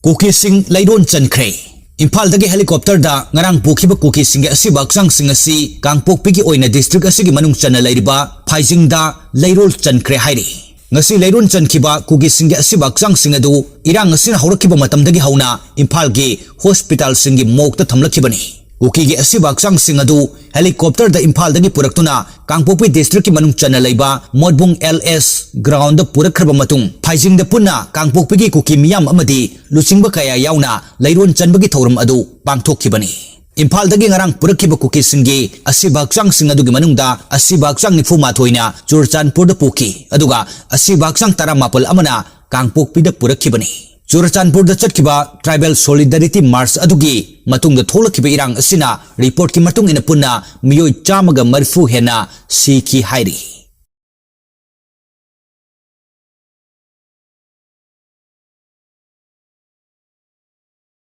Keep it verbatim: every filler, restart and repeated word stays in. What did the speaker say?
ꯀꯨꯀꯤꯁꯤꯡ ꯂꯩꯔꯣꯟ ꯆꯟꯈ꯭ꯔꯦ꯫ ꯏꯝꯐꯥꯜꯗꯒꯤ helicopterꯗ ꯉꯔꯥꯡ ꯄꯨꯈꯤꯕ ꯀꯨꯀꯤꯁꯤꯡꯒꯤ ꯑꯁꯤꯕ ꯍꯛꯆꯥꯡꯁꯤꯡ ꯑꯁꯤ ꯀꯥꯡꯄꯣꯛꯄꯤꯒꯤ ꯑꯣꯏꯅ district ꯑꯁꯤꯒꯤ ꯃꯅꯨꯡ ꯆꯟꯅ ꯂꯩꯔꯤꯕ ꯐꯥꯏꯖꯤꯡꯗ ꯂꯩꯔꯣꯜ ꯆꯟꯈ꯭ꯔꯦ ꯍꯥꯏꯔꯤ꯫ ꯉꯁꯤ ꯂꯩꯔꯣꯟ ꯆꯟꯈꯤꯕ ꯀꯨꯀꯤꯁꯤꯡꯒꯤ ꯑꯁꯤꯕ ꯍꯛꯆꯥꯡꯁꯤꯡ ꯑꯗꯨ ꯏꯔꯥꯡ ꯑꯁꯤꯅ ꯍꯧꯔꯛꯈꯤꯕ ꯃꯇꯝꯗꯒꯤ ꯍꯧꯅ ꯏꯝꯐꯥꯜꯒꯤ hospitalꯁꯤꯡꯒꯤ morgueꯇ ꯊꯝꯂꯛꯈꯤꯕꯅꯤ꯫ ꯀꯨꯀꯤꯒꯤ ꯑꯁꯤꯕ ꯍꯛꯆꯥꯡꯁꯤꯡ ꯑꯗꯨ helicopterꯗ ꯏꯝꯐꯥꯜꯗꯒꯤ ꯄꯨꯔꯛꯇꯨꯅ ꯀꯥꯡꯄꯣꯛꯄꯤ districtꯀꯤ ꯃꯅꯨꯡ ꯆꯟꯅ ꯂꯩꯕ ꯃꯣꯠꯕꯨꯡ LS groundꯗ ꯄꯨꯔꯛꯈ꯭ꯔꯕ ꯃꯇꯨꯡ, ꯐꯥꯏꯖꯤꯡꯗ ꯄꯨꯟꯅ ꯀꯥꯡꯄꯣꯛꯄꯤꯒꯤ ꯀꯨꯀꯤ ꯃꯤꯌꯥꯝ ꯑꯃꯗꯤ ꯂꯨꯆꯤꯡꯕ ꯀꯌꯥ ꯌꯥꯎꯅ ꯂꯩꯔꯣꯟ ꯆꯟꯕꯒꯤ ꯊꯧꯔꯝ ꯑꯗꯨ ꯄꯥꯡꯊꯣꯛꯈꯤꯕꯅꯤ꯫ ꯏꯝꯐꯥꯜꯗꯒꯤ ꯉꯔꯥꯡ ꯄꯨꯔꯛꯈꯤꯕ ꯀꯨꯀꯤꯁꯤꯡꯒꯤ ꯑꯁꯤꯕ ꯍꯛꯆꯥꯡꯁꯤꯡ ꯑꯗꯨꯒꯤ ꯃꯅꯨꯡꯗ ꯑꯁꯤꯕ ꯍꯛꯆꯥꯡ ꯅꯤꯐꯨ ꯃꯥꯊꯣꯏꯅ ꯆꯨꯔꯆꯥꯟꯄꯨꯔꯗ ꯄꯨꯈꯤ, ꯑꯗꯨꯒ ꯑꯁꯤꯕ ꯍꯛꯆꯥꯡ ꯇꯔꯥꯃꯥꯄꯜ ꯑꯃꯅ ꯀꯥꯡꯄꯣꯛꯄꯤꯗ ꯄꯨꯔꯛꯈꯤꯕꯅꯤ꯫ ꯆꯨꯔꯆꯥꯟꯄꯨꯔꯗ ꯆꯠꯈꯤꯕ tribal solidarity march ꯑꯗꯨꯒꯤ ꯃꯇꯨꯡꯗ ꯊꯣꯛꯂꯛꯈꯤꯕ ꯏꯔꯥꯡ ꯑꯁꯤꯅ reportꯀꯤ ꯃꯇꯨꯡ ꯏꯟꯅ ꯄꯨꯟꯅ ꯃꯤꯑꯣꯏ ꯆꯥꯝꯃꯒ ꯃꯔꯤꯐꯨ ꯍꯦꯟꯅ ꯁꯤꯈꯤ ꯍꯥꯏꯔꯤ꯫